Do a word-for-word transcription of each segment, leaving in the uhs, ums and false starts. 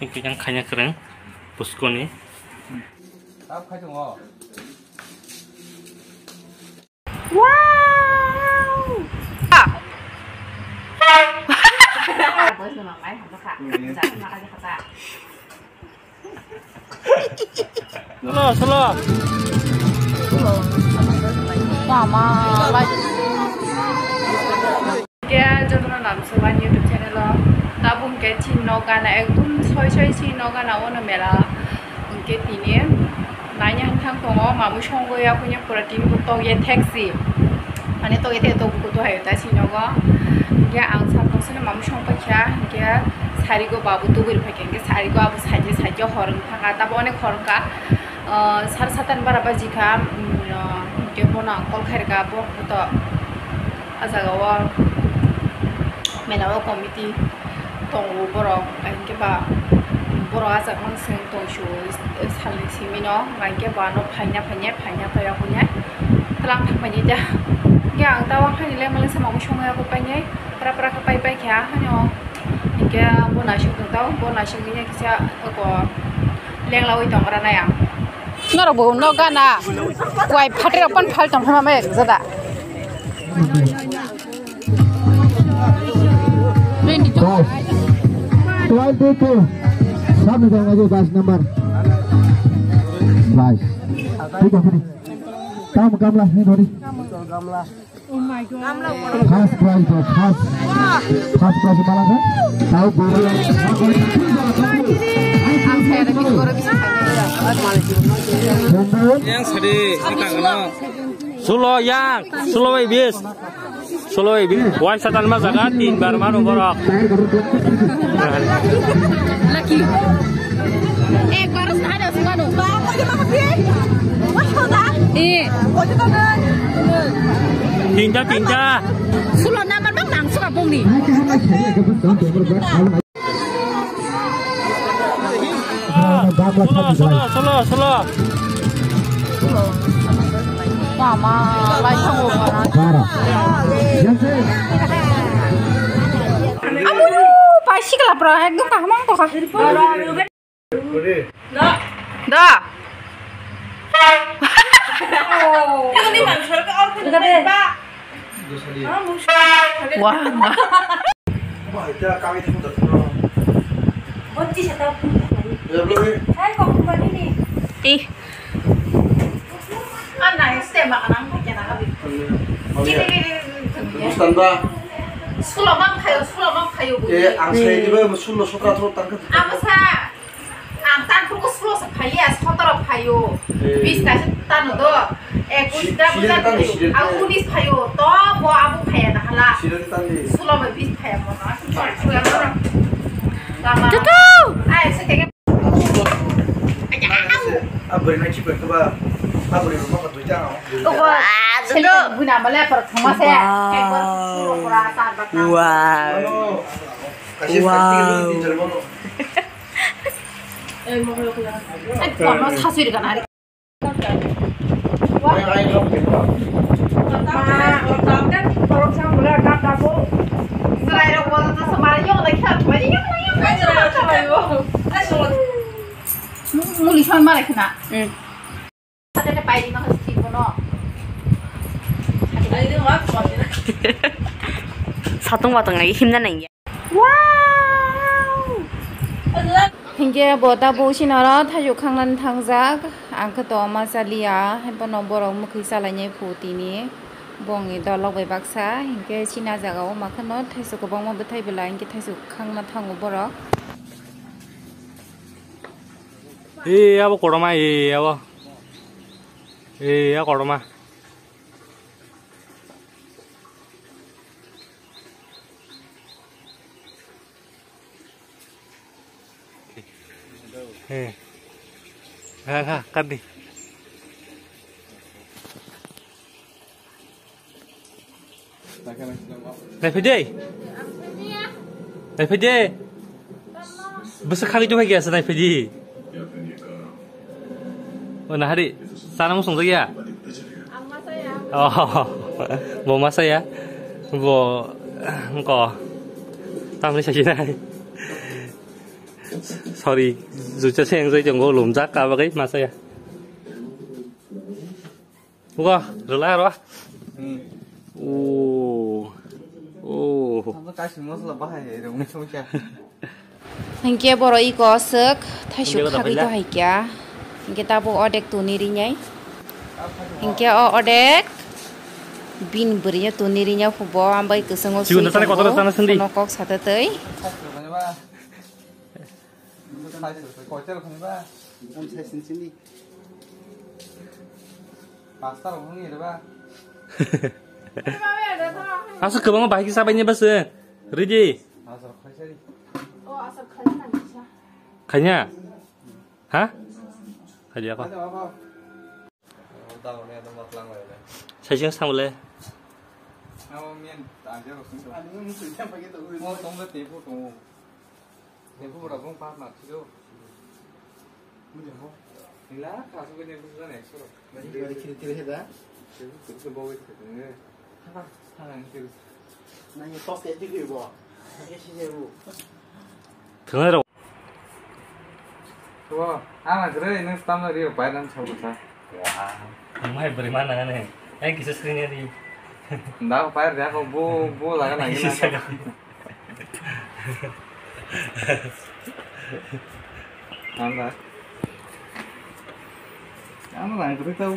Yang kanya kereng puskoni. Tap khai tongo. Wow! Ah! Slow, slow. Mama, like. Khe jotono lamsok ani YouTube channel o. Tabuk hwnkhe chini nok gana ekdum soi soi chini nok gana ono mela. Hwnkhe tini naina hwnthang tongo, mamui songwi ya, puini pura tini bo tokya thekchi. Mane tokya thek tok buku to hayo ta chini nogo. Hwnkhe ang satok sene mamui song paikha, hwnkhe sarigo babu tubui rwphaikha, hwnkhe sarigo abo saikhe saikhe hor wngkha, tabo onek hor wngkha. Ah, sar satan bara bajikha, mm, ah, hwnkhe bono ang call khairwkha, bo to. Ah jaga o mela o committee tongo borok, hinkhe ba borok ah jaga mang seng tongsu salni simi no, hinkhe ba no phaina phainai, phaina phaiya hwnwi tlang thang painai da. Hinkhe ang ta wngkha ni le malen sama songwi abo painai, pra pra khe pai pai kha hwnwi o. Hinkhe bo naising tong tao, bo naising wngya kisa oko lenglawi tong gra nai ang. Norok bo no gana. Wai phatri rok pan phal tong phama me jada. Bas. Twelve two. Samne jang aje bas number. Bas. Thik ase. Kam gamla ni dhori. First prize, bro, first, first prize malang kha. Tao boro. Ang saya ada di guru bisa. Yang sadi, ini kang no. Sulo yang, sulo bai bis. Sulo bai bis. Wai satan ma jaga tin bar manu borok. Lucky. Eh, baru ada semua. Eh. Tinta, tinta. Sulo number bang langsung abong ni. Solo, solo, solo. Mama, lai thango. Bara. Amu, pai sikla pra, ekdom kaham ang tokha. Da. Wah. Ih. Ang nai stem ba kanang kena abi. Busan ba. Sulo mang khayo, sulo mang khayo. Eh, ang sai diba sulo sokra thro tangka. Amo sa. Ang tan phuku sulo sa phaiya, sotoro phayo. Eh. Bis ta se tano do. Ekush da bulan phayo. Ang unis phayo. To bo abo phaya na hala. Sulo ba bis phaya mo na. Tutu. Ai se tege. Wow. Wow. Wow. Muli son mara khna. Hmm. Satung watang lagi himna nang ya. Wow! Hinkhe bo tabuk sinaro thaichuk khangnani thangjak, ang khe to ma chaliya, haiphano borok mwkhwi chalainai phu tini, bongni dolok bai baksa, hinkhe china jaga o ma kheno thaichuk kwbangma bwthai bwla hinkhe thaichuk khangna thango borok. Ee, abo kotorma, ee, abo. Ee, a kotorma. Ee. Ha, ha, kadi. Naiphaidi. Naiphaidi. Bwswk khagwi tongkha khe asa naiphaidi. O nahari, sana musung jakya? Oh, bo masa ya. Bo, engko. Tamni sakinai. Sorry, jucha se engjoi tongo, lumjak ka bagwi masa ya. Uga, rwla ro. Hmm. O. O. Tamo kaisa masala bahai hai rwngwi songsa. Hinkhe borok iko aswk thaisuk Hinkhe khagwi bahai to haikya. Hinkhe tabuk odek tuni rinai. Hinkhe o odek bin bwrwino tuni rinai hubo ambai kwchwngo Sigun sui tane kotor tongo. Tane sindi. Sono kok satatwi. Kochel khani ba? Am sai sin sini. Pasta rok ngi ba? Asa kwbangma bahai kisa bai ni bas. Ready? Asar khaisari. O asar khaisari. Khanya? Ha? Khanya ko. Saising samle. Amo men tangja rosing. Mo tongba tepu tongo. Tepu bora bong pa ma thido. Nila kasu bini busu jane soro. Bari kiri kiri heda. Tepu tepu bawa itu ne. Hana hana kiri. Nang tos ya tiku ibo. Ya si jebu. Thwnai rok. Bo, ang na gre nang stamna rio pai nang sabo sa. Wah, ang hai beri mana kan eh? Ai kisa screen ya di. Nda ko pai ria ko bo bo laga na Kisa gina. Sa. Nanda. Ang na gre tau.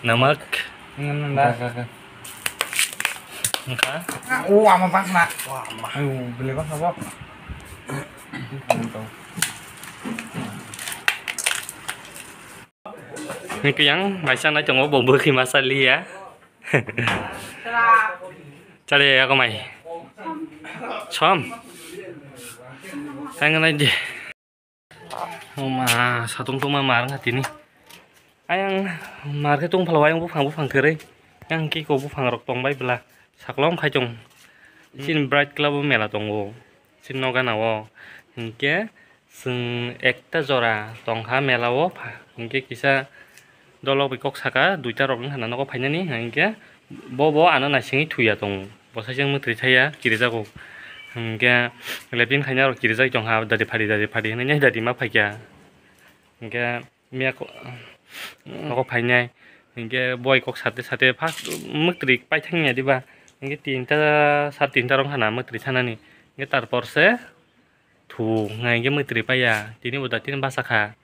Namak. Nanda. Engka. Oh, ama bak na. Wah, ama. Ayo, beli bak apa? Ini yang masa na tongo bo bwkhi masa liya. Chale ya komai. Som. Ang na di. Oma satung tungma mar wngkha tini. Ayang mar khe tungphalo ayang buphang buphang kwrwi. Yang kiko buphang rok tongbai bwla. Saklong khai tong. Chini bright club o mela tongo. Chini nokgana o. Hinkhe chwng ekta jora tongkha mela o. Hinkhe kisa Dolok bai kok saka duita rok wngkha na nogo phainani, hinkhe bo, bo ano naisingwi thuya tongo. Bo saisang mwtwi thaya kirijago. Hinkhe lepin khaina rok kirijak tongkha, dadi phadi, dadi phadi hinwi dadi ma phaikha. Hinkhe miya ko-, nogo phainai. Hinkhe boi kok sate sate first mwtwi paithangya diba. Hinkhe tinta, sat tinta rok wngkha na mwtwi thanani. Hinkhe tarpor se Thu, hwnka hinkhe mwtwi paiya, tini bo da tini basa kha.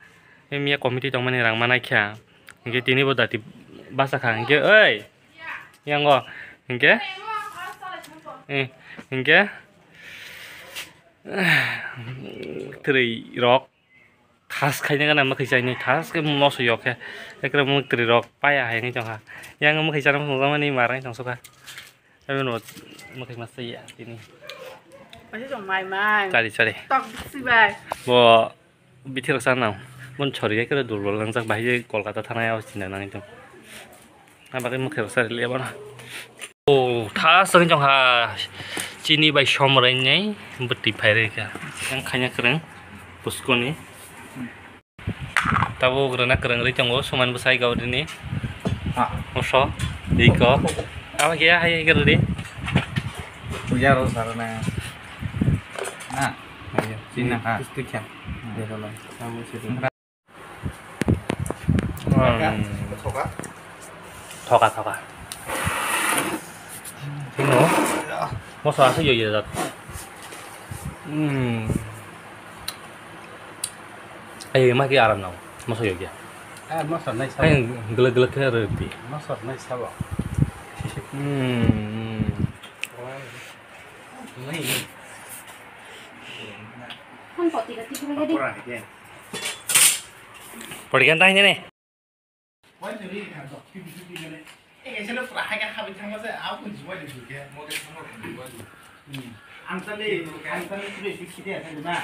Miya committee tongmani rang manai kha. Hinkhe tini bo da ti basa kha. Hinkhe, oi, yango, hinkhe, eh, hinkhe, twrwi rok thas khaina gana mwkhwi chainwi thas khe moso yok khe. Ekre mwtwi rok paiya hai wngwi tongkha. Yang mwkhwi chana phunukjakmani mar wngwi tongsukha. Abo no mwkhai masa ya tini. Masa jong mai mai. Chari, chari. Tok bisi bai. Bo bithi rok sana. Bon chori ya kira durbol nangjak bahai Kolkata thana ya chinta nang itu. Abagwi mwkhai rok sari le bana. Oh, tha sari jong ha. Chini bai som rai nai bwtwi phai reka. Yang khanya kwrwng puskoni. Tabuk rwna kwrwngwi tongo, suman bwsai gaurini. Ha. Moso, iko. Abo khe hai khe rwdi. Puja ro sarana. Na. Ayo, chini ha. Kustu kya. Dero lo. Amo se. Hmm. Thoka. Thoka, thoka. Sino? Moso aswk yoi jajak. Hmm. Ayo, ma ki aram nang. Moso yoi ya. Eh, moso nai sabo. Ayo, gelek gelek khe rwdi. Moso nai sabo. Hmm. Pori kan tanya nih. Ang tadi, ang tadi sudah pikir ya, tadi mah.